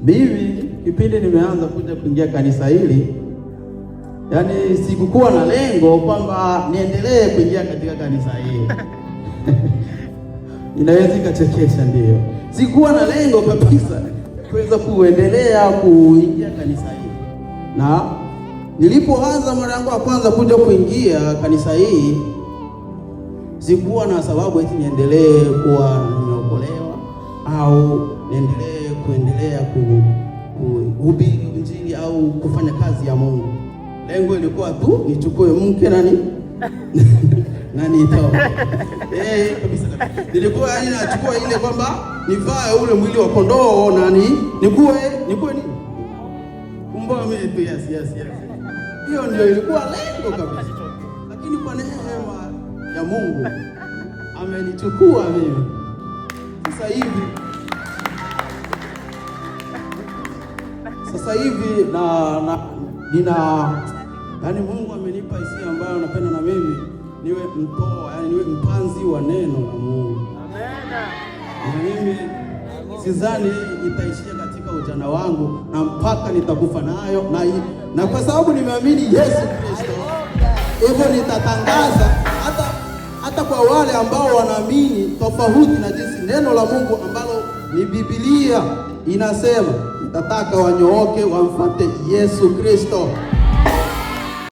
Mimi kipindi nimeanza kuja kuingia kanisa hili, yaani sikukuwa na lengo kwamba niendelee kuingia katika kanisa hili. Inaweza ikachekesha, ndio. Sikuwa na lengo kabisa kuweza kuendelea kuingia kanisa hili, na nilipoanza mara yangu ya kwanza kuja kuingia kanisa hii, sikuwa na sababu eti niendelee kuwa nimeokolewa au niendelee kuendelea kuhubiri Injili au kufanya kazi ya Mungu. Lengo ilikuwa tu nichukue mke nani na nitoke. Eh, kabisa kabisa. Nilikuwa yani nachukua ile kwamba nivae ule mwili wa kondoo na nikuwe nini? Kumbe mimi tu, yes. Hiyo ndio ilikuwa lengo kabisa. Lakini kwa neema ya Mungu amenichukua mimi. Sasa hivi na nina yaani Mungu amenipa hisia ambayo napenda na mimi niwe mtoa, yani niwe mpanzi wa neno la Mungu. Na mimi sidhani itaishia katika ujana wangu na mpaka nitakufa nayo na kwa sababu nimeamini Yesu Kristo, hivyo nitatangaza hata kwa wale ambao wanaamini tofauti na jinsi neno la Mungu ambalo ni Biblia inasema, nitataka wanyooke wamfuate Yesu Kristo.